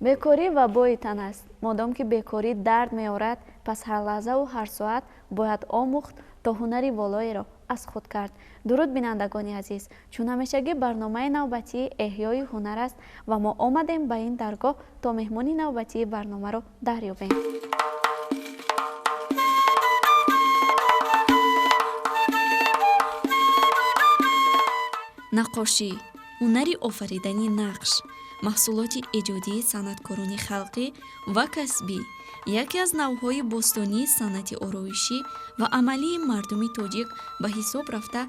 Бекорӣ вабои тан аст. Модом ки бекорӣ дард меорад, пас ҳар лаҳзаву ҳар соат бояд омӯхт то ҳунари волоеро аз худ кард. Дуруд, бинандагони азиз! Чун ҳамешагӣ барномаи навбатии эҳёи ҳунар аст ва мо омадем ба ин даргоҳ то меҳмони навбатии барномаро дарёбем. Наққошӣ ҳунари офаридани нақш, маҳсулоти эҷодии санъаткорони халқӣ ва касбӣ, яке аз навъҳои бостонии санъати ороишӣ ва амалии мардуми тоҷик ба ҳисоб рафта,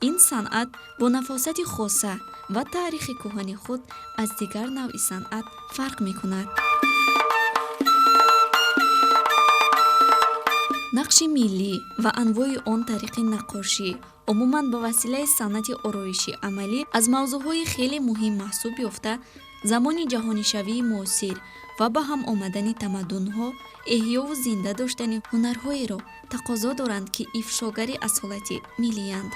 ин санъат бо нафосати хоса ва таърихи кӯҳани худ аз дигар навъи санъат фарқ мекунад. Нақши миллӣ ва анвои он тариқи наққошӣ умуман ба василаи санъати ороиши амалӣ аз мавзӯъҳои хеле муҳим маҳсуб ёфта, замони ҷаҳонишавии муосир ва ба ҳам омадани тамаддунҳо эҳёву зинда доштани ҳунарҳоеро тақозо доранд, ки ифшогари асолати миллиянд.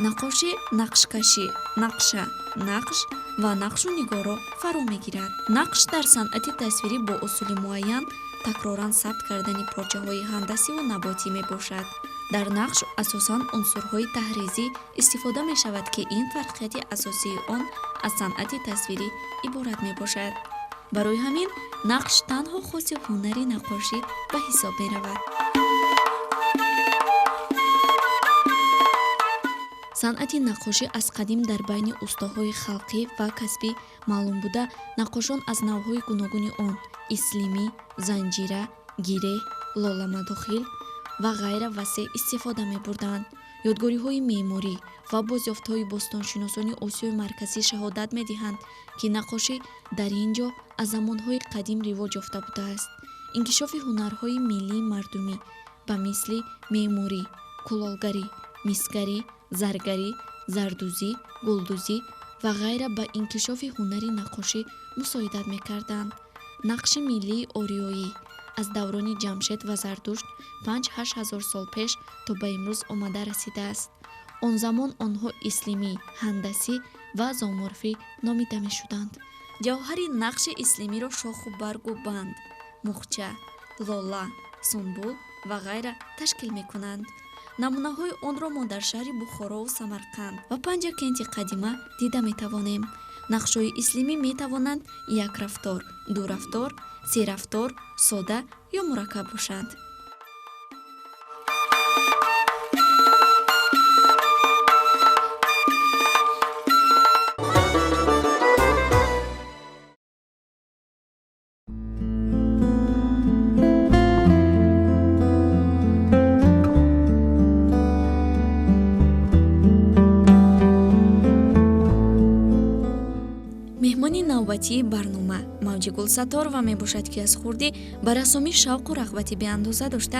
Наққошӣ нақшкашӣ, нақша, нақш ва нақшу нигорро фаро мегирад. Нақш дар санъати тасвирӣ бо усули муайян такроран сабт кардани порчаҳои ҳандасиву наботӣ мебошад. Дар нақш асосан унсурҳои таҳризӣ истифода мешавад, ки ин фарқияти асосии он аз санъати тасвирӣ иборат мебошад. Барои ҳамин нақш танҳо хоси ҳунари наққошӣ ба ҳисоб меравад. Санъати наққошӣ аз қадим дар байни устоҳои халқӣ ва касбӣ маълум буда, наққошон аз навъҳои гуногуни он ислимӣ, занҷира, гиреҳ, лоламадохил ва ғайра васеъ истифода мебурданд. Ёдгориҳои меъморӣ ва бозёфтҳои бостоншиносони Осиёи Марказӣ шаҳодат медиҳанд, ки наққошӣ дар ин ҷо аз замонҳои қадим ривоҷ ёфта будааст. Инкишофи ҳунарҳои миллии мардумӣ ба мисли меъморӣ, кулолгарӣ, мисгарӣ, заргарӣ, зардӯзӣ, гулдӯзӣ ва ғайра ба инкишофи ҳунари наққошӣ мусоидат мекарданд. Нақши миллии ориёӣ аз даврони Ҷамшед ва Зардушт 5-8 ҳазор сол пеш то ба имрӯз омада расидааст. Он замон онҳо ислимӣ, ҳандасӣ ва зооморфӣ номида мешуданд. Ҷавҳари нақши ислимиро шоху баргу банд, мухча, лола, сунбул ва ғайра ташкил мекунанд. Намунаҳои онро мо дар шаҳри Бухорову Самарқанд ва Панҷакенти қадима дида метавонем. Нақшҳои ислимӣ метавонанд якрафтор, дурафтор, серафтор, сода ё мураккаб бошанд. Меҳмони навбатии барнома Мавҷигул Сатторова мебошад, ки аз хурдӣ ба рассомӣ шавқу рағбати беандоза дошта,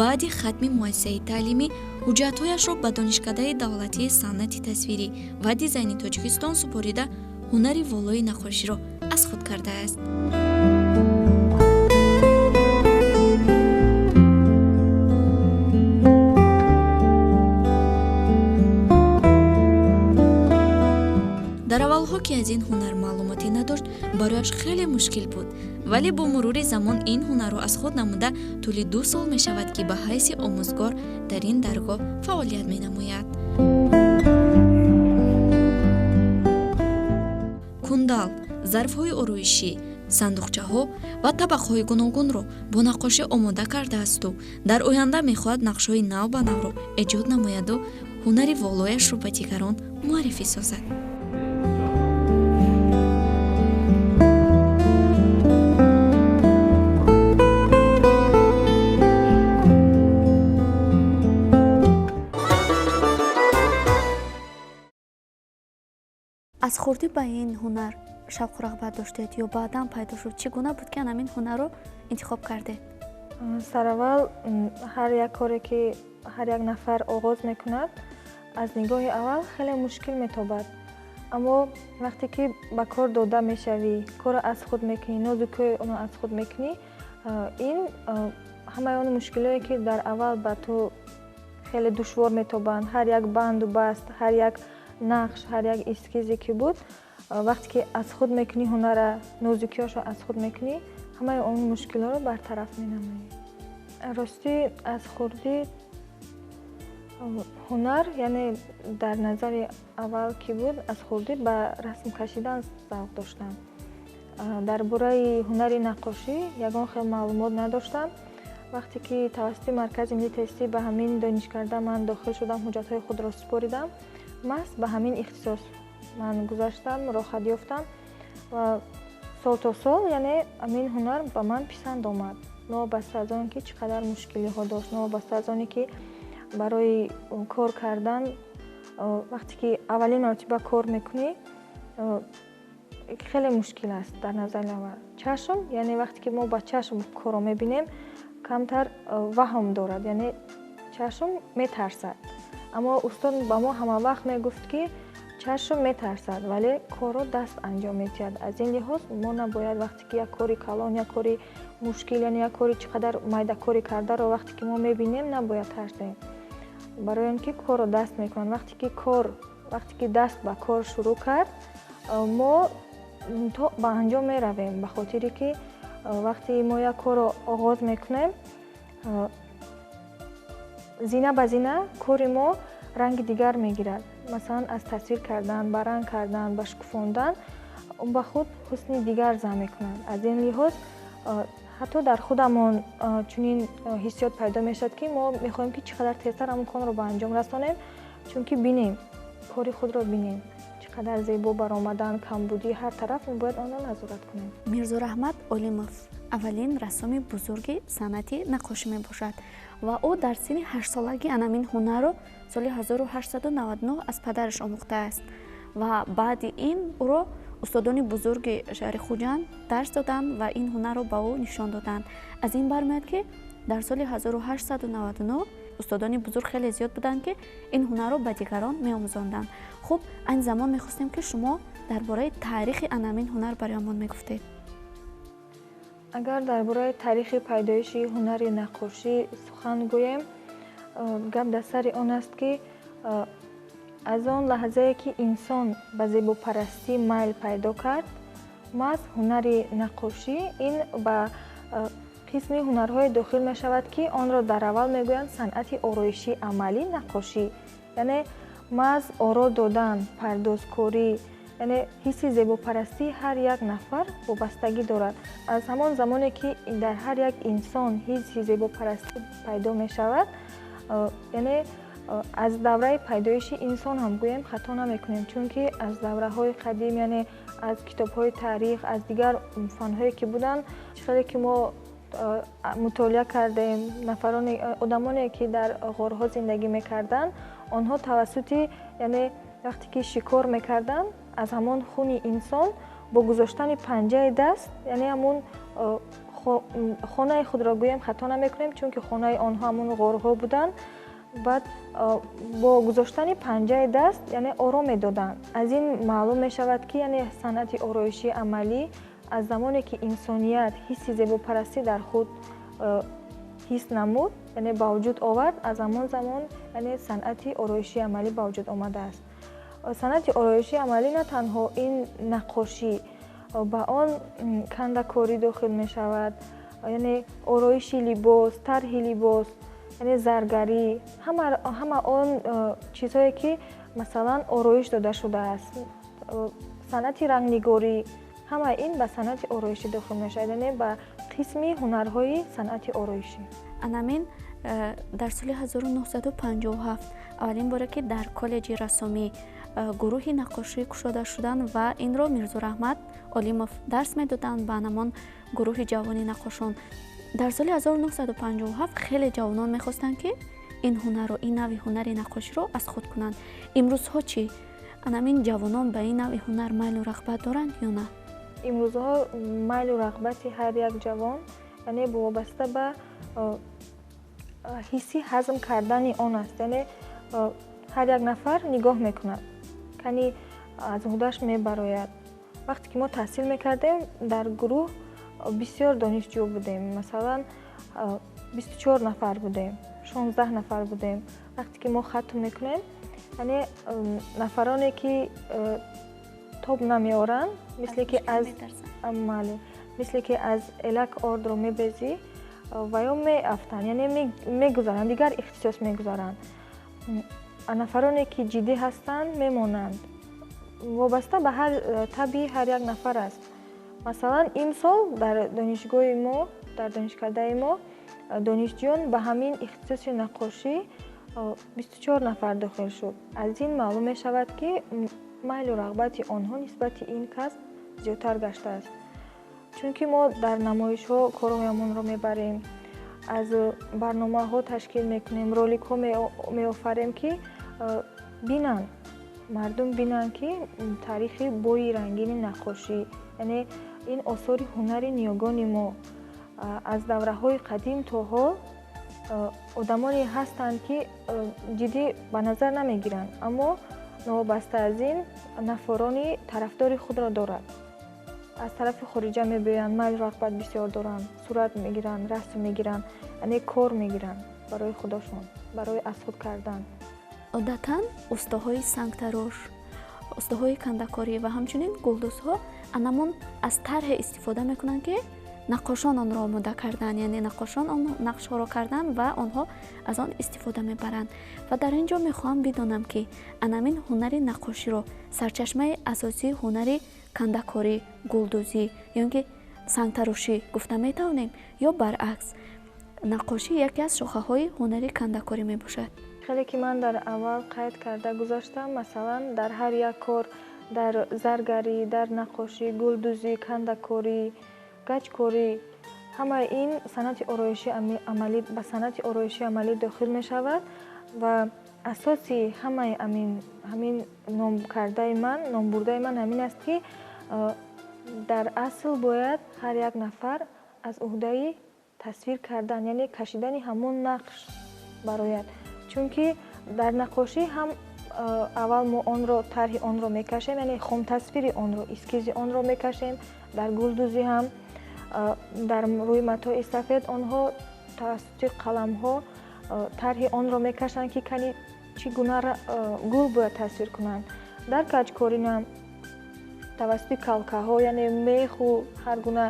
баъди хатми муассисаи таълимӣ ҳуҷҷатҳояшро ба Донишкадаи давлатии санъати тасвирӣ ва дизайни Тоҷикистон супорида, ҳунари волои наққоширо аз худ кардааст. Дар аввалҳо, ки аз ин ҳунар маълумоте надошт, барояш хеле мушкил буд, вале бо мурури замон ин ҳунарро аз худ намуда, тӯли 2 сол мешавад, ки ба ҳайси омӯзгор дар ин даргоҳ фаъолият менамояд. Кундал, зарфҳои ороишӣ, сандуқчаҳо ва табақҳои гуногунро бо наққошӣ омода кардаасту дар оянда мехоҳад нақшҳои нав ба навро эҷод намояду ҳунари волояшро ба дигарон муаррифӣ созад. Аз хурдӣ ба ин ҳунар шавқу рағбат доштед ё баъдан пайдо шуд? Чӣ гуна буд, ки ҳамин ҳунарро интихоб кардед? Сараввал ҳар як коре ки ҳар як нафар оғоз мекунад, аз нигоҳи аввал хеле мушкил метобад. Аммо вақте ки ба кор дода мешавӣ, корро аз худ мекунӣ, нозукиҳои онро аз худ мекунӣ, ин Ҳамаи он мушкилое, ки дар аввал ба ту хеле душвор метобанд, ҳар як банду баст, ҳар як нақш, ҳар як эскизе ки буд, вақте ки аз худ мекунӣ, ҳунара, нозукиҳошро аз худ мекунӣ, ҳамаи он мушкилҳоро бартараф менамоӣ. Ростӣ, аз хурдӣ ҳунар, яъне дар назари аввал ки буд, аз хурдӣ ба расм кашидан завқ доштам. Дар бораи ҳунари наққошӣ ягон хел маълумот надоштам. Вақте ки тавассути Маркази миллии тестӣ ба ҳамин донишкарда ман дохил шудам, ҳуҷҷатҳои худро супоридам, маҳз ба ҳамин ихтисос ман гузаштам, роҳхат ёфтам ва сол то сол, яъне, ҳамин ҳунар ба ман писанд омад, новобаста аз он ки чӣ қадар мушкилиҳо дошт, новобаста аз оне ки барои кор кардан, вақте ки аввалин маротиба кор мекунӣ, хеле мушкил аст. Дар назари аввал чашм, яъне вақте ки мо ба чашм корро мебинем, камтар ваҳм дорад, яъне чашм метарсад. Аммо устод ба мо ҳамавақт мегуфт, ки чашм метарсад, вале корро даст анҷом медиҳад. Аз ин лиҳоз мо набояд, вақте ки як кори калон, як кори мушкил, яъне як кори чӣ қадар майдакорӣ кардаро вақте ки мо мебинем, набояд тарсем, барои он ки корро даст мекунад. Вақте ки даст ба кор шурӯъ кард, мо то ба анҷом меравем, ба хотире ки вақте мо як корро оғоз мекунем, зина ба зина кори мо ранги дигар мегирад. Масалан, аз тасвир кардан ба ранг кардан, ба шукуфондан, ба худ ҳусни дигар зам мекунад. Аз ин лиҳоз ҳатто дар худамон чунин ҳиссиёт пайдо мешавад, ки мо мехоҳем, ки чӣ қадар тезтар ҳамон корро ба анҷом расонем, чунки бинем, кори худро бинем, чӣ қадар зебо баромадан, камбудии ҳар тараф мо бояд онро назорат кунем. Мирзораҳмат Олимов аввалин рассоми бузурги санъати наққошӣ мебошад ва ӯ дар синни 8-солагӣ анамин ҳунарро соли 1899 аз падараш омӯхтааст ва баъди ин ӯро устодони бузурги шаҳри Хуҷанд дарс доданд ва ин ҳунарро ба ӯ нишон доданд. Аз ин бармеояд, ки дар соли 1899 устодони бузург хеле зиёд буданд, ки ин ҳунарро ба дигарон меомӯзонданд. Хуб, айни замон мехостем, ки шумо дар бораи таърихи анамин ҳунар бароямон мегуфтед. Агар дар бораи таърихи пайдоиши ҳунари наққошӣ сухан гӯем, гап дар сари он аст, ки аз он лаҳзае ки инсон ба зебопарастӣ майл пайдо кард, маҳз ҳунари наққошӣ ин ба қисми ҳунарҳое дохил мешавад, ки онро дар аввал мегӯянд санъати ороишии амалӣ наққошӣ, яъне маҳз оро додан, пардозкорӣ, яъне ҳисси зебопарастии ҳар як нафар вобастагӣ дорад. Аз ҳамон замоне ки дар ҳар як инсон ҳисси зебопарастӣ пайдо мешавад, яъне аз давраи пайдоиши инсон ҳам гӯем, хато намекунем, чунки аз давраҳои қадим, яъне аз китобҳои таърих, аз дигар фанҳое ки буданд, чӣ хеле ки мо мутолиа кардем, нафароне, одамоне ки дар ғорҳо зиндагӣ мекарданд, онҳо тавассути, яъне вақте ки шикор мекарданд, аз ҳамон хуни инсон бо гузоштани панҷаи даст, яъне ҳамон хонаи худро гӯем, хато намекунем, чунки хонаи онҳо ҳамон ғорҳо буданд, баъд бо гузоштани панҷаи даст, яъне, оро медоданд. Аз ин маълум мешавад, ки, яъне, санъати ороишии амалӣ аз замоне ки инсоният ҳисси зебопарастӣ дар худ ҳис намуд, яъне ба вуҷуд овард, аз ҳамон замон, яъне, санъати ороишии амалӣ ба вуҷуд омадааст. Санъати ороишии амалӣ на танҳо ин наққошӣ, ба он кандакорӣ дохил мешавад, яъне ороиши либос, тарҳи либос, яъне заргарӣ, ҳама он чизҳое ки, масалан, ороиш дода шудааст, санъати рангнигорӣ, ҳамаи ин ба санъати ороишӣ дохил мешавад, яъне ба қисми ҳунарҳои санъати ороишӣ. Анамин дар соли 1957 аввалин боре ки дар коллеҷи рассомӣ гурӯҳи наққошӣ кушода шуданд ва инро Мирзораҳмат Олимов дарс медоданд ба анамон гурӯҳи ҷавони наққошон. Дар соли 1957 хеле ҷавонон мехостанд, ки ин ҳунарро, ин нави ҳунари наққоширо аз худ кунанд. Имрӯзҳо чӣ, анамин ҷавонон ба ин нави ҳунар майлу рағбат доранд ё на? Имрӯзҳо майлу рағбати ҳар як ҷавон, яъне, вобаста ба ҳисси ҳазм кардани он аст. Яъне ҳар як нафар нигоҳ мекунад, кани аз уҳдаш мебарояд. Вақте ки мо таҳсил мекардем, дар гурӯҳ бисёр донишҷӯ будем. Масалан, 24 нафар будем, 16 нафар будем. Вақте ки мо хатм мекунем, яъне нафароне ки тоб намеоранд, мисле ки аз бале, мисле ки аз элак ордро мебезӣ, ва ё меафтанд, яъне мегузаранд, дигар ихтисос мегузаранд. Нафароне ки ҷиддӣ ҳастанд, мемонанд. Вобаста ба ҳар табъи ҳар як нафар аст. Масалан, имсол дар донишгоҳи мо, дар донишкадаи мо донишҷӯён ба ҳамин ихтисоси наққошӣ 24 нафар дохил шуд. Аз ин маълум мешавад, ки майлу рағбати онҳо нисбати ин касб зиёдтар гаштааст, чунки мо дар намоишҳо корҳоямонро мебарем, аз барномаҳо ташкил мекунем, роликҳо меофарем, ки бинанд мардум, бинанд, ки таърихи бои рангини наққошӣ, яъне ин осори ҳунари ниёгони мо аз давраҳои қадим то ҳол. Одамоне ҳастанд, ки ҷиддӣ ба назар намегиранд, аммо новобаста аз ин нафарони тарафдори худро дорад. Аз тарафи хориҷа мебиёянд, майлу рағбат бисёр доранд, сурат мегиранд, расм мегиранд, яъне кор мегиранд барои худошон, барои аз худ кардан. Одатан устоҳои сангтарош, устоҳои кандакорӣ ва ҳамчунин гулдӯзҳо анамон аз тарҳе истифода мекунанд, ки наққошон онро омода карданд, яъне наққошон он нақшҳоро карданд ва онҳо аз он истифода мебаранд. Ва дар ин ҷо мехоҳам бидонам, ки анамин ҳунари наққоширо сарчашмаи асосии ҳунари кандакорӣ, гулдӯзӣ ё ин ки сангтарошӣ гуфта метавонем ё баръакс, наққошӣ яке аз шохаҳои ҳунари кандакорӣ мебошад? Хеле ки ман дар аввал қайд карда гузаштам, масалан, дар ҳар як кор, дар заргарӣ, дар наққошӣ, гулдӯзӣ, кандакорӣ, гачкорӣ, ҳамаи ин санъати ороиши амалӣ, ба санъати ороиши амалӣ дохил мешавад. Ва асоси ҳамаи ҳамин номкардаи ман, номбурдаи ман ҳамин аст, ки дар асл бояд ҳар як нафар аз уҳдаи тасвир кардан, яъне кашидани ҳамон нақш барояд, чунки дар наққошӣ ҳам аввал мо онро, тарҳи онро мекашем, яъне хомтасвири онро, эскизи онро мекашем. Дар гулдӯзӣ ҳам дар рӯи матои сафед онҳо тавассути қаламҳо тарҳи онро мекашанд, ки кани чӣ гуна гул бояд тасвир кунанд. Дар гаҷкорӣ ҳам тавассути калкаҳо, яъне меху ҳар гуна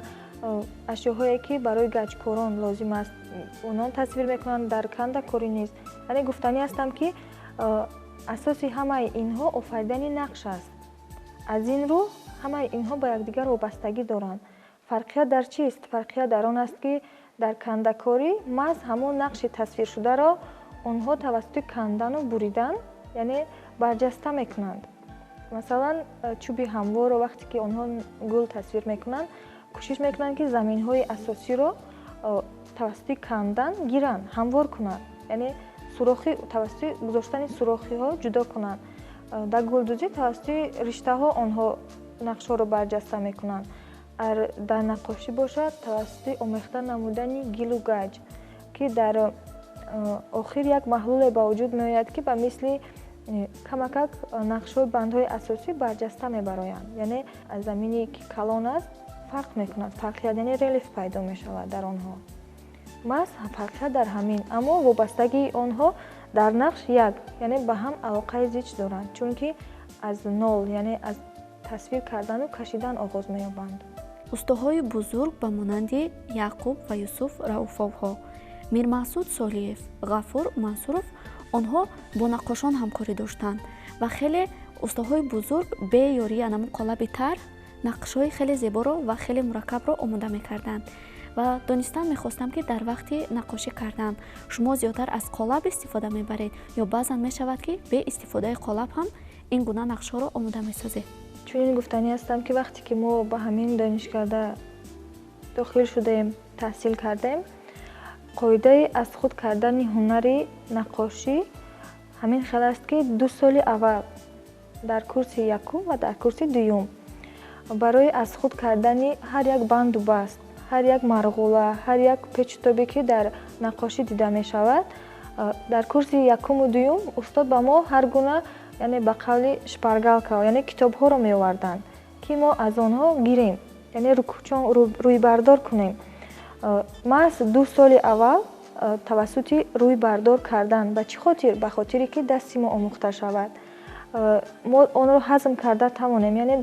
ашёҳое, ки барои гаҷкорон лозим аст, онон тасвир мекунанд. Дар кандакорӣ низ, яъне гуфтанӣ ҳастам, ки асоси ҳамаи инҳо офаридани нақш аст. Аз ин рӯ ҳамаи инҳо ба якдигар вобастагӣ доранд. Фарқият дар чист? Фарқият дар он аст, ки дар кандакорӣ маҳз ҳамон нақши тасвиршударо онҳо тавассути кандану буридан, яъне барҷаста мекунанд. Масалан, чӯби ҳамворро вақте ки онҳо гул тасвир мекунанд, кӯшиш мекунанд, ки заминҳои асосиро тавассути кандан гиранд, ҳамвор кунанд, яъне сурохӣ, тавассути гузоштани сурохиҳо ҷудо кунанд. Дар гулдӯзӣ тавассути риштаҳо онҳо нақшҳоро барҷаста мекунанд. Дар наққошӣ бошад, тавассути омехта намудани гилу гаҷ, ки дар охир як маҳлуле ба вуҷуд меояд, ки ба мисли камакак нақшҳои бандҳои асосӣ барҷаста мебароянд, яъне аз замине ки калон аст фарқ мекунад, фарқият, яъне релеф пайдо мешавад дар онҳо. Маҳз фарқият дар ҳамин, аммо вобастагии онҳо дар нақш як, яъне ба ҳам алоқаи зич доранд, чунки аз нол, яъне аз тасвир кардану кашидан оғоз меёбанд. Устоҳои бузург ба монанди Яъқуб ва Юсуф Рауфовҳо, Мирмаҳсуд Солиев, Ғафур Мансуров, онҳо бо наққошон ҳамкорӣ доштанд ва хеле устоҳои бузург бе ёрии анамун қолаби тарҳ нақшҳои хеле зеборо ва хеле мураккабро омода мекарданд. Ва донистан мехостам, ки дар вақти наққошӣ кардан шумо зиёдтар аз қолаб истифода мебаред ё баъзан мешавад, ки бе истифодаи қолаб ҳам ин гуна нақшҳоро омода месозед? Чунин гуфтанӣ ҳастам, ки вақте ки мо ба ҳамин донишкарда дохил шудаем, таҳсил кардем, қоидаи аз худ кардани ҳунари наққошӣ ҳамин хел аст, ки 2 соли аввал дар курси якум ва дар курси дуюм барои аз худ кардани ҳар як банду баст, ҳар як марғула, ҳар як печутобе, ки дар наққошӣ дида мешавад, дар курси якуму дуюм устод ба мо ҳар гуна, яъне ба қавли шпаргалка, яъне китобҳоро меоварданд, ки мо аз онҳо гирем, яъне рӯйбардор кунем. Маҳз 2 соли аввал Тавассути рӯйбардор кардан. Ба чӣ хотир? Ба хотире ки дасти мо омӯхта шавад, мо онро ҳазм карда тавонем. Яъне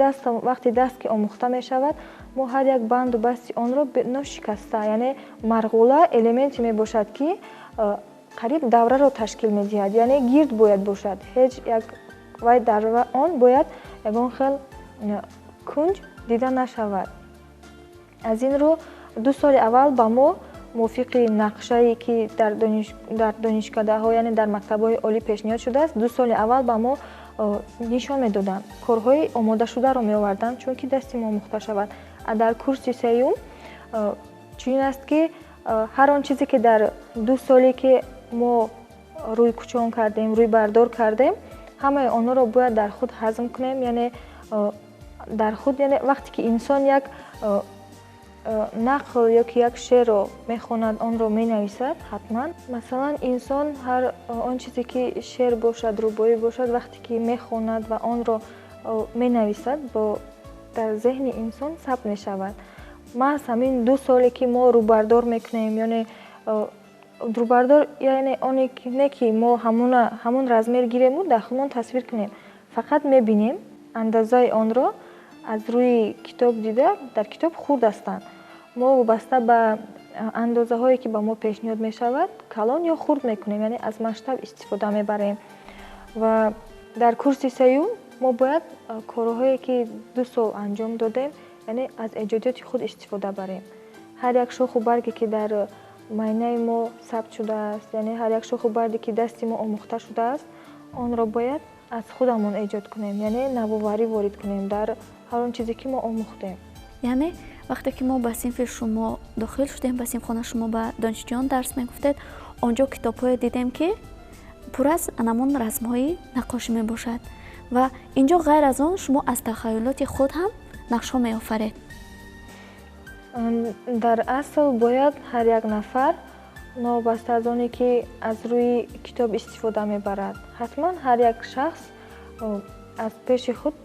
вақти даст ки омӯхта мешавад, мо ҳар як банду басти онро ношикаста, яъне марғула элементе мебошад, ки қариб давраро ташкил медиҳад, яъне гирд бояд бошад, ҳеҷ як вай дар он бояд ягон хел кунҷ дида нашавад. Аз ин рӯ 2 соли аввал ба мо мувофиқи нақшае, ки дар донишкадаҳо, яъне дар мактабҳои олӣ пешниҳод шудааст, 2 соли аввал ба мо нишон медоданд, корҳои омодашударо меоварданд, чунки дасти мо омӯхта шавад. А дар курси сеюм чунин аст, ки ҳар он чизе, ки дар 2 соле, ки мо рӯйкучон кардем, рӯйбардор кардем, ҳамаи онҳоро бояд дар худ ҳазм кунем. Яъне дар худ, яъне вақте ки инсон як нақл ё ки як шеърро мехонад, онро менависад ҳатман. Масалан, инсон ҳар он чизе, ки шеър бошад, рубоӣ бошад, вақте ки мехонад ва онро менависад, бо дар зеҳни инсон сабт мешавад. Маҳз ҳамин 2 соле, ки мо рӯбардор мекунем, яъне рӯбардор, яъне оне не ки мо ҳамон размер гирему дар худмон тасвир кунем, фақат мебинем андозаи онро аз рӯи китоб дида. Дар китоб хурд ҳастанд, мо вобаста ба андозаҳое, ки ба мо пешниҳод мешавад, калон ё хурд мекунем, яъне аз масштаб истифода мебарем. Ва дар курси сеюм мо бояд корҳое, ки 2 сол анҷом додем, яъне аз эҷодиёти худ истифода барем. Ҳар як шоху барге, ки дар майнаи мо сабт шудааст, яъне ҳар як шоху барге, ки дасти мо омӯхта шудааст, онро бояд аз худамон эҷод кунем, яъне навоварӣ ворид кунем дар ҳар он чизе, ки мо омӯхтем. Яъне вақте ки мо ба синфи шумо дохил шудем, ба синфхона, шумо ба донишҷӯён дарс мегуфтед, он ҷо китобҳое дидем, ки пур аз анамон расмҳои наққошӣ мебошад. Ва ин ҷо ғайр аз он шумо аз тахаюлоти худ ҳам нақшҳо меофаред. Дар асл бояд ҳар як нафар, новобаста аз оне ки аз рӯи китоб истифода мебарад, ҳатман ҳар як шахс аз пеши худ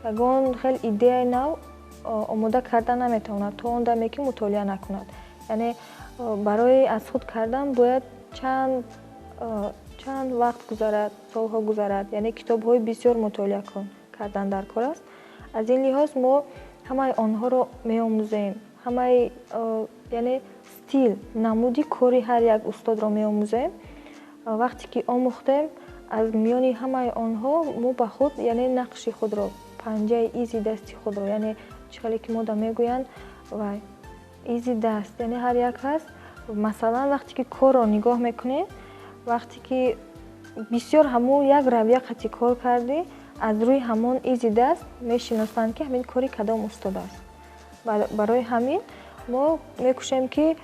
ягон хел идеяи нав омода карда наметавонад, то он даме, ки мутолиа накунад. Яъне барои аз худ кардан бояд чанд вақт гузарад, солҳо гузарад, яъне китобҳои бисёр мутолиа кардан дар кор аст. Аз ин лиҳоз мо ҳамаи онҳоро меомӯзем, ҳамаи, яъне стил, намуди кори ҳар як устодро меомӯзем. Вақте ки омӯхтем, аз миёни ҳамаи онҳо мо ба худ, яъне нақши худро, панҷаи изи дасти худро, яъне чӣ хеле ки мода мегӯянд, вай изи даст, яъне ҳар як ҳаст. Масалан, вақте ки корро нигоҳ мекунем, вақте ки бисёр ҳамун як равия қати кор кардӣ, аз рӯи ҳамон изи даст мешиносанд, ки ҳамин кори кадом устод аст. Барои ҳамин мо мекӯшем, ки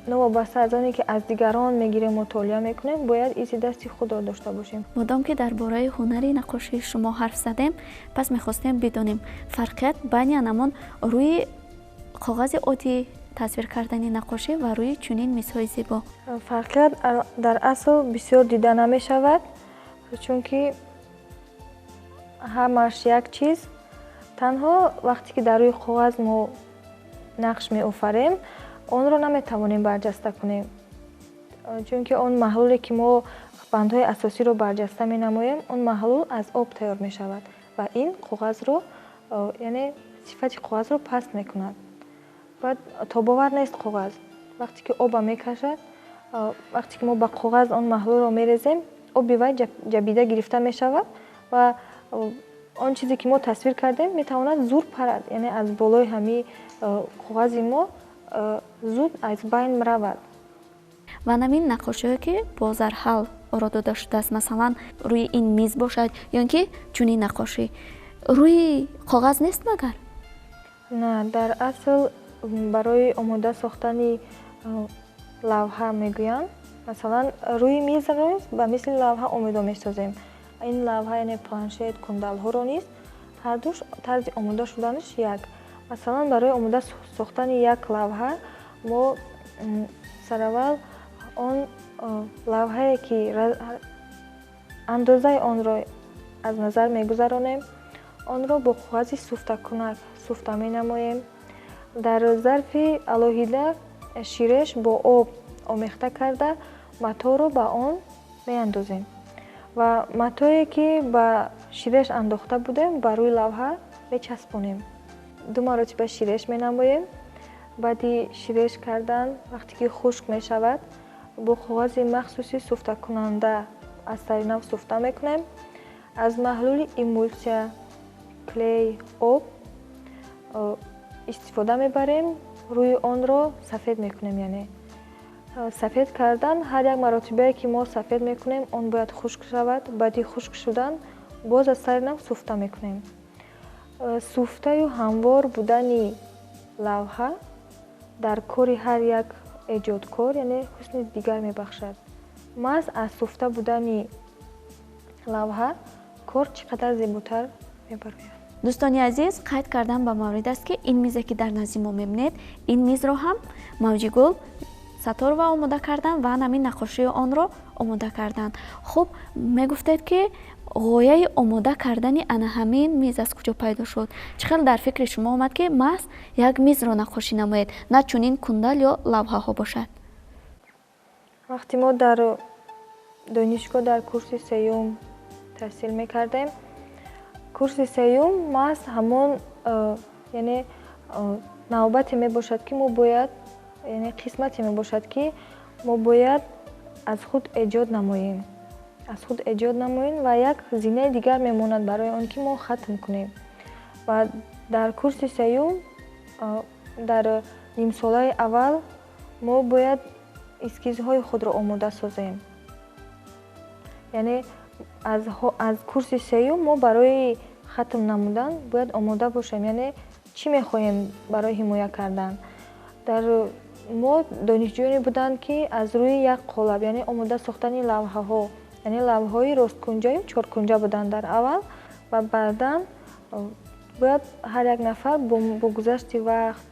новобаста аз оне ки аз дигарон мегирем, мутолиа мекунем, бояд изи дасти худро дошта бошем. Модом ки дар бораи ҳунари наққошии шумо ҳарф задем, пас мехостем бидонем фарқият байни анамон рӯи коғази оддӣ тасвир кардани наққошӣ ва рӯи чунин мизҳои зебо. Фарқият дар асл бисёр дида намешавад, чунки ҳамаш як чиз. Танҳо вақте ки дар рӯи коғаз мо нақш меофарем, онро наметавонем барҷаста кунем, чунки он маҳлуле, ки мо бандҳои асосиро барҷаста менамоем, он маҳлул аз об тайёр мешавад ва ин коғазро, яъне сифати коғазро паст мекунад. Баъд тобовар нест коғаз. Вақте ки оба мекашад, вақте ки мо ба коғаз он маҳлулро мерезем, оби вай ҷабида гирифта мешавад ва он чизе, ки мо тасвир кардем, метавонад зур парад, яъне аз болои ҳамин коғази мо зуд аз байн равад. Ва намин наққошиҳое, ки бо зарҳал оро дода шудааст, масалан, рӯи ин миз бошад ё ин ки чунин наққошӣ рӯи коғаз нест магар? На, дар асл барои омода сохтани лавҳа мегӯянд, масалан, рӯи мизро ба мисли лавҳа омода месозем. Ин лавҳа, яъне планшет, кундалҳоро низ, ҳардуш тарзи омода шуданаш як. Масалан, барои омода сохтани як лавҳа мо сараввал он лавҳае, ки андозаи онро аз назар мегузаронем, онро бо коғази суфтакунак суфта менамоем. Дар зарфи алоҳида ширеш бо об омехта карда, маторо ба он меандозем ва матое, ки ба ширеш андохта будем, ба рӯи лавҳа мечаспонем. Ду маротиба ширеш менамоем. Баъди ширеш кардан, вақте ки хушк мешавад, бо коғази махсуси суфтакунанда аз сари нав суфта мекунем. Аз маҳлули эмулсия, клей, об истифода мебарем, рӯи онро сафед мекунем. Яъне сафед кардан, ҳар як маротибае, ки мо сафед мекунем, он бояд хушк шавад. Баъди хушк шудан боз аз сари нав суфта мекунем. Суфтаю ҳамвор будани лавҳа дар кори ҳар як эҷодкор, яъне, ҳусни дигар мебахшад. Маҳз аз суфта будани лавҳа кор чӣ қадар зеботар мебарояд. Дӯстони азиз, қайд кардан ба маврид аст, ки ин мизе, ки дар назди мо мебинед, ин мизро ҳам Мавҷигул Сатторова омода карданд ва ҳамин наққошии онро омода карданд. Хуб, мегуфтед, ки ғояи омода кардани ана ҳамин миз аз куҷо пайдо шуд? Чӣ хел дар фикри шумо омад, ки маҳз як мизро наққошӣ намоед, на чунин кундал ё лавҳаҳо бошад? Вақте мо дар донишгоҳ дар курси сеюм таҳсил мекардем, курси сеюм маҳз ҳамон яъне навбате мебошад, ки мо бояд, яъне қисмате мебошад, ки мо бояд аз худ эҷод намоем, аз худ эҷод намоем ва як зинаи дигар мемонад барои он ки мо хатм кунем. Ва дар курси сеюм, дар нимсолаи аввал мо бояд эскизҳои худро омода созем. Яъне аз курси сеюм мо барои хатм намудан бояд омода бошем, яъне чӣ мехоҳем барои ҳимоя кардан. Дар мо донишҷӯёне буданд, ки аз рӯи як қолаб, яъне омода сохтани лавҳаҳо, яъне лавҳаҳои росткунҷаю чоркунҷа буданд дар аввал ва баъдан бояд ҳар як нафар бо гузашти вақт,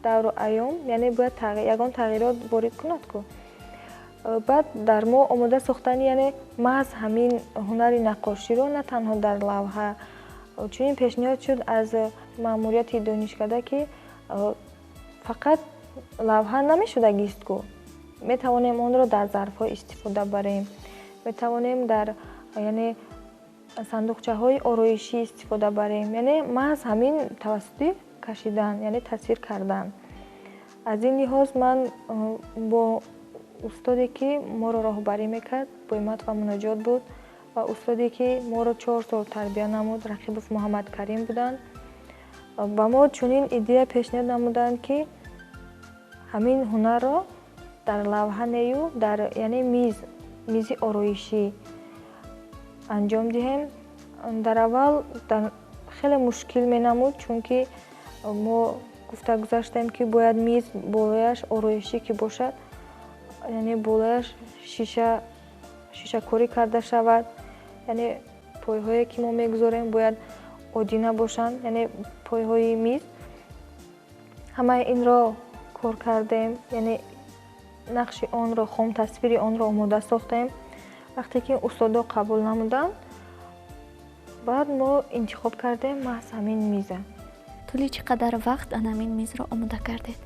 давру айём, яъне бояд ягон тағйирот ворид кунад ку. Баъд дар мо омода сохтани, яъне маҳз ҳамин ҳунари наққоширо на танҳо дар лавҳа, чунин пешниҳод шуд аз маъмурияти донишкада, ки фақат лавҳа намешудагист ку, метавонем онро дар зарфҳо истифода барем, метавонем дар, яъне, сандуқчаҳои ороишӣ истифода барем, яъне маҳз ҳамин тавассути кашидан, яъне тасвир кардан. Аз ин лиҳоз ман бо устоде, ки моро роҳбарӣ мекард, Боимат ва Муноҷот буд, ва устоде, ки моро 4 сол тарбия намуд, Рақибов Муҳаммадкарим буданд, ба мо чунин идея пешниҳод намуданд, ки ҳамин ҳунарро дар лавҳа нею дар, яъне, мизи ороишӣ анҷом диҳем. Дар аввал хеле мушкил менамуд, чунки мо гуфта гузаштем, ки бояд миз болояш ороишӣ ки бошад, яъне болояш шишакорӣ карда шавад, яъне пойҳое, ки мо мегузорем, бояд оддӣ набошанд, яъне пойҳои миз. Ҳамаи инро кор кардем, яъне нақши онро, хомтасвири онро омода сохтем. Вақте ки устодо қабул намуданд, баъд мо интихоб кардем маҳз ҳамин миза. Тӯли чӣ қадар вақт ана ҳамин мизро омода кардед?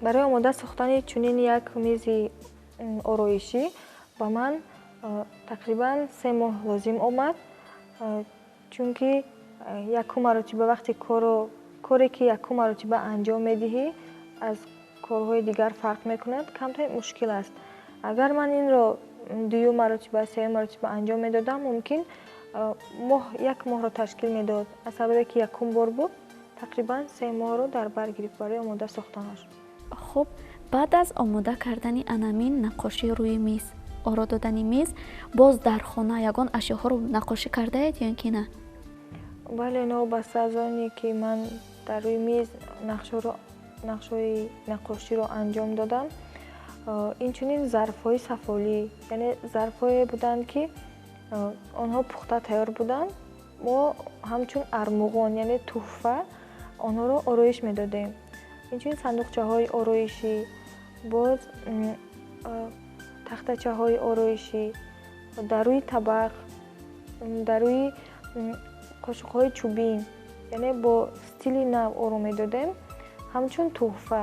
Барои омода сохтани чунин як мизи ороишӣ ба ман тақрибан 3 моҳ лозим омад, чунки якум маротиба вақте коре, ки якум маротиба анҷом медиҳӣ, аз корҳои дигар фарқ мекунад, камтар мушкил аст. Агар ман инро дуюм маротиба, сеюм маротиба анҷом медодам, мумкин моҳ, як моҳро ташкил медод. Аз сабабе ки якум бор буд, тақрибан 3 моҳро дар бар гирифт барои омода сохтанаш. Хуб, баъд аз омода кардани анамин наққошии рӯи миз, оро додани миз, боз дар хона ягон ашёҳоро наққошӣ кардаед ё ин ки на? Бале, новобаста аз оне ки ман дар рӯи миз нақшҳои наққоширо анҷом додам, инчунин зарфҳои сафолӣ, яъне зарфҳое буданд, ки онҳо пухта тайёр буданд, мо ҳамчун армуғон, яъне тӯҳфа, онҳоро ороиш медодем. Инчунин сандуқчаҳои ороишӣ, боз тахтачаҳои ороишӣ, дар рӯи табақ, дар рӯи қошуқҳои чӯбин, яъне бо стили нав оро медодем ҳамчун тӯҳфа.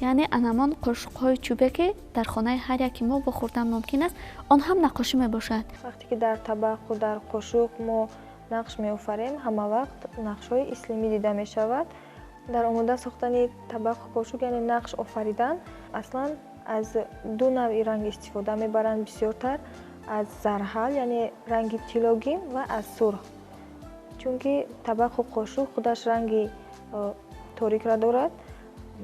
Яъне анамон қошуқҳои чӯбе, ки дар хонаи ҳар яки мо вохӯрдан мумкин аст, он ҳам наққошӣ мебошад. Вақте ки дар табақу дар қошуқ мо нақш меофарем, ҳама вақт нақшҳои ислимӣ дида мешавад. Дар омода сохтани табақу қошуқ, яъне нақш офаридан, аслан аз ду навъи ранг истифода мебаранд бисёртар: аз зарҳал, яъне ранги тиллогин, ва аз сурх, чунки табақу қошуқ худаш ранги торикро дорад.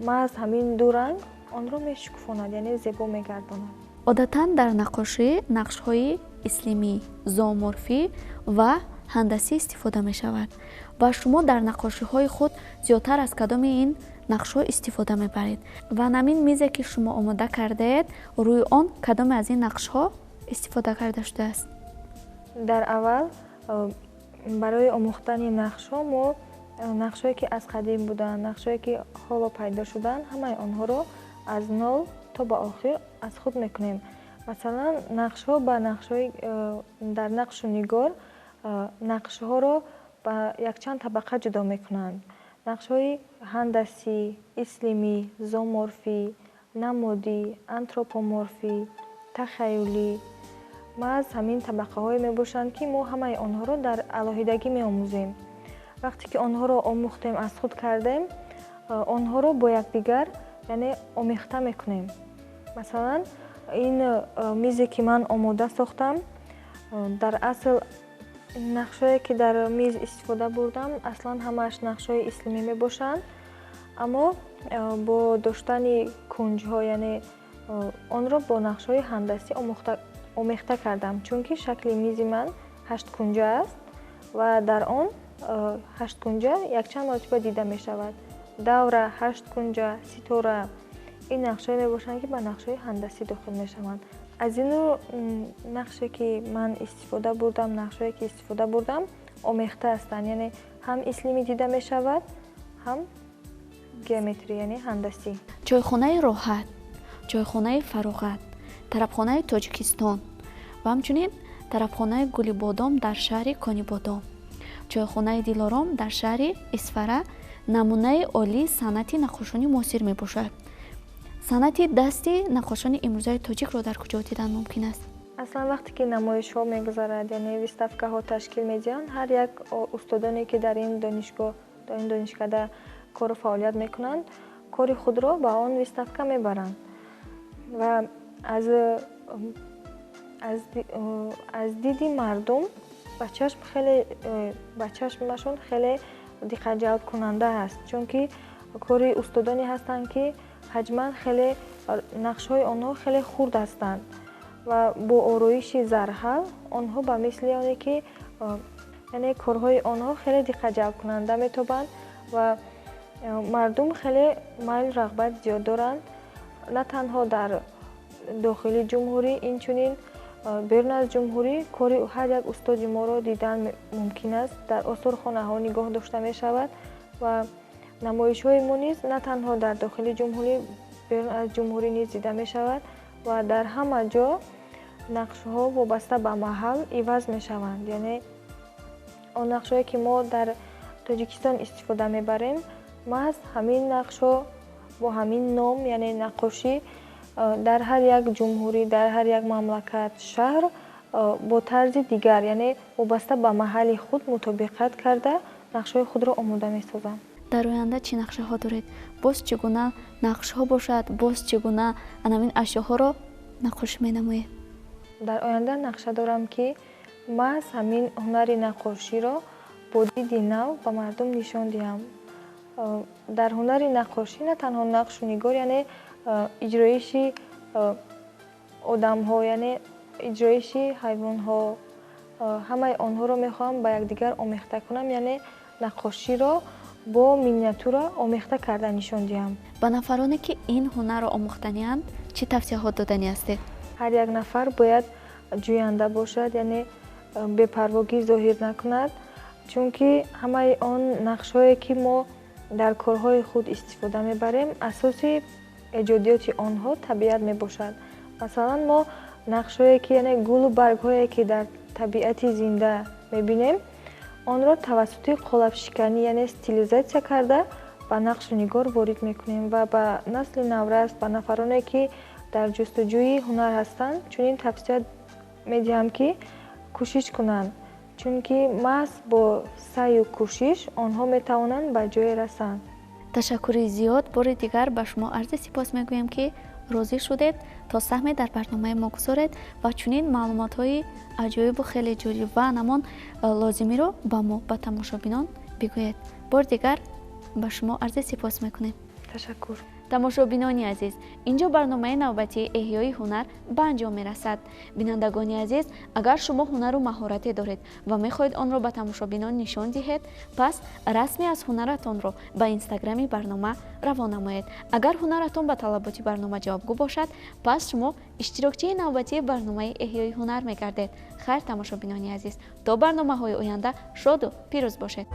Маҳз ҳамин ду ранг онро мешукуфонад, яъне зебо мегардонад. Одатан дар наққошӣ нақшҳои ислимӣ, зооморфӣ ва ҳандасӣ истифода мешавад ва шумо дар наққошиҳои худ зиёдтар аз кадоми ин нақшҳо истифода мебаред? Ва намин мизе, ки шумо омода кардаед, рӯи он кадоме аз ин нақшҳо истифода карда шудааст? Дар аввал барои омӯхтани нақшҳо мо нақшҳое, ки аз қадим буданд, нақшҳое, ки ҳоло пайдо шуданд, ҳамаи онҳоро аз нол то ба охир аз худ мекунем. Масалан, нақшҳо ба нақшҳои дар нақшу нигор нақшҳоро ба якчанд табақа ҷудо мекунанд: нақшҳои ҳандасӣ, ислимӣ, зооморфӣ, намодӣ, антропоморфӣ, тахаюлӣ. Маҳз ҳамин табақаҳое мебошанд, ки мо ҳамаи онҳоро дар алоҳидагӣ меомӯзем. Вақте ки онҳоро омӯхтем, аз худ кардем, онҳоро бо якдигар, яъне омехта мекунем. Масалан, ин мизе, ки ман омода сохтам, дар асл нақшҳое, ки дар миз истифода бурдам, аслан ҳамааш нақшҳои ислимӣ мебошанд, аммо бо доштани кунҷҳо, яъне онро бо нақшҳои ҳандасӣ омехта кардам, чунки шакли мизи ман ҳашткунҷа аст ва дар он ҳашткунҷа якчанд маротиба дида мешавад: давра, ҳашткунҷа, ситора. Ин нақшҳое мебошанд, ки ба нақшҳои ҳандасӣ дохил мешаванд. Аз ину нақше, ки ман истифода бурдам, нақшҳое, ки истифода бурдам, омехта ҳастанд, яъне ҳам ислимӣ дида мешавад, ҳам геометрӣ, яъне ҳандасӣ. Чойхонаи Роҳат, чойхонаи Фароғат, тарабхонаи Тоҷикистон ва ҳамчунин тарабхонаи Гулибодом дар шаҳри Конибодом, чойхонаи Дилором дар шаҳри Исфара намунаи олии санъати наққошони муосир мебошад. Санъати дасти наққошони имрӯзаи тоҷикро дар куҷо дидан мумкин аст? Аслан, вақте ки намоишҳо мегузарад, яъне выставкаҳо ташкил медиҳанд, ҳар як устодоне, ки дар ин донишгоҳ, дар ин донишкада кору фаъолият мекунанд, кори худро ба он выставка мебаранд ва аз диди мардум ба чашм хеле, ба чашмашон хеле диққатҷалбкунанда аст, чунки кори устодоне ҳастанд, ки ҳаҷман хеле, нақшҳои онҳо хеле хурд ҳастанд ва бо ороиши зарҳал онҳо ба мисли оне ки, яъне корҳои онҳо хеле диққатҷалбкунанда метобанд ва мардум хеле майлу рағбат зиёд доранд. На танҳо дар дохили ҷумҳурӣ, инчунин берун аз ҷумҳурӣ кори ҳар як устоди моро дидан мумкин аст, дар осорхонаҳо нигоҳ дошта мешавад ва намоишҳои мо низ на танҳо дар дохили ҷумҳурӣ, берун аз ҷумҳурӣ низ дида мешавад ва дар ҳама ҷо нақшҳо вобаста ба маҳал иваз мешаванд. Яъне он нақшҳое, ки мо дар Тоҷикистон истифода мебарем, маҳз ҳамин нақшҳо бо ҳамин ном, яъне наққошӣ, дар ҳар як ҷумҳурӣ, дар ҳар як мамлакат, шаҳр бо тарзи дигар, яъне вобаста ба маҳалли худ мутобиқат карда, нақшҳои худро омода месозанд. Дар оянда чӣ нақшаҳо доред? Боз чӣ гуна нақшҳо бошад, боз чӣ гуна анамин ашёҳоро наққошӣ менамоед? Дар оянда нақша дорам, ки маҳз ҳамин ҳунари наққоширо бо диди нав ба мардум нишон диҳам. Дар ҳунари наққошӣ на танҳо нақшу нигор, яъне иҷроиши одамҳо, яъне иҷроиши ҳайвонҳо, ҳамаи онҳоро мехоҳам ба якдигар омехта кунам, яъне наққоширо бо миниатюра омехта карда нишон диҳам. Ба нафароне, ки ин ҳунарро омӯхтанианд, чӣ тавсияҳо доданӣ ҳастед? Ҳар як нафар бояд ҷӯянда бошад, яъне бепарвогӣ зоҳир накунад, чунки ҳамаи он нақшҳое, ки мо дар корҳои худ истифода мебарем, асоси эҷодиёти онҳо табиат мебошад. Масалан, мо нақшҳое ки, яъне гулу баргҳое, ки дар табиати зинда мебинем, онро тавассути қолабшиканӣ, яъне стилизатсия карда, ба нақшу нигор ворид мекунем ва ба насли наврас, ба нафароне, ки дар ҷустуҷӯи ҳунар ҳастанд, чунин тавсия медиҳам, ки кӯшиш кунанд, чунки маҳз бо саъю кӯшиш онҳо метавонанд ба ҷое расанд. Ташаккури зиёд. Бори дигар ба шумо арзи сипос мегӯем, ки розӣ шудед то саҳме дар барномаи мо гузоред ва чунин маълумотҳои аҷоибу хеле ҷолиб ва намон лозимиро ба мо, ба тамошобинон бигӯед. Бори дигар ба шумо арзи сипос мекунем. Ташаккур. Тамошобинони азиз, инҷо барномаи навбатии Эҳёи ҳунар ба анҷом мерасад. Бинандагони азиз, агар шумо ҳунару маҳорате доред ва мехоҳед онро ба тамошобинон нишон диҳед, пас расме аз ҳунаратонро ба инстаграми барнома равон намоед. Агар ҳунаратон ба талаботи барнома ҷавобгӯ бошад, пас шумо иштирокчии навбатии барномаи Эҳёи ҳунар мегардед. Хайр, тамошобинони азиз, то барномаҳои оянда шоду пирӯз бошед.